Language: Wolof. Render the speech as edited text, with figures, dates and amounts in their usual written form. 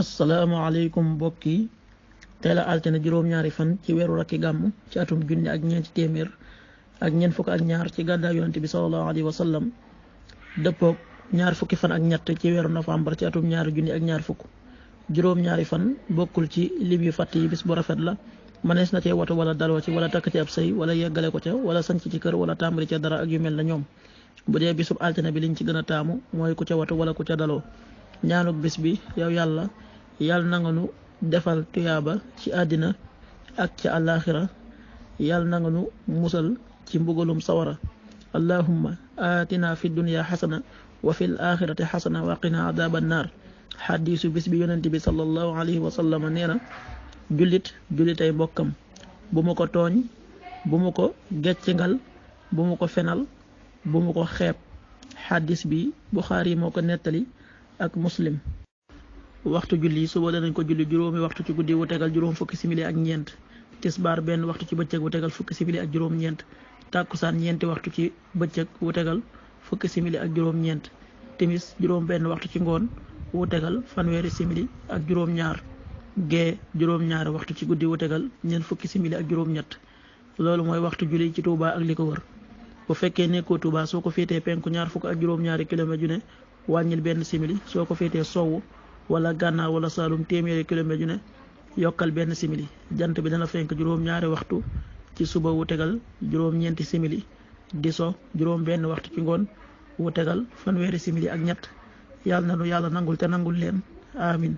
asalaamaaleykum mbokk yi tey la altine juróom-ñaari fan ci weeru rakki gàmm ci atum junni ak ñeenti téeméer ak ñeent fukk ak ñaar ci gàddaay yonante bi sallallahu alayhi wa sallam dëppoog ñaar fukki fan ak ñett ci weeru novembre ci atum ñaari junni ak ñaar fukk juróom-ñaari fan bokkul ci lim yu fàtt yi bis bu rafet la mënees na cee watu wala daloo ci wala takk ci ab sëy wala yeggale ko ca wala sanc ci kër wala tàmbali ca dara ak yu mel na ñoom bu dee bisub altine bi liñ ci gën a taamu mooy ku ca watu wala ku ca daloo ñaanuk bis bi yow yàlla na nga nu defal tuyaaba ci àddina ak ca àllaaxira yàlla na nga nu musal ci mbugalum sawara allahumma atina fi dunya xasana wa fil axirati xasana wa qina adaban naar xadiisu bis bi yonent bi sallallahu alayhi wa sallam nee na jullitay mbokkam bu mu ko tooñ bu mu ko geccingal bu mu ko fenal bu mu ko xeeb xadis bi Buxaari moo ko nettali ak Muslim. waxtu julli suba danañ ko julli juróomi waxtu ci guddi wu tegal juróom fukki simili ak ñeent tisbaar benn waxtu ci bëccëg wu tegal fukki simili ak juróom ñeent tàkkusaan ñeenti waxtu ci bëccëg wu tegal fukki simili ak juróom ñeent timis juróom benn waxtu ci ngoon wu tegal fanweeri simili ak juróom ñaar gee juróom ñaari waxtu ci guddi wu tegal ñeent fukki simili ak juróom ñett loolu mooy waxtu julli ci Touba ak li ko wër bu fekkee nekkoo Touba soo ko féetee penku ñaar fukk ak juróom ñaari kilomètre ju ne wàññil benn simili soo ko féetee sowwu wala gànnaar wala saalum téeméeri kilomètre ju ne yokkal benn simili jant bi dana fenk juróom-ñaari waxtu ci suba wu tegal juróom-ñeenti simili di so juróom benn waxtu ci ngoon wu tegal fanweeri simili ak ñett yàlla na nu yàlla nangul te nangul leen amin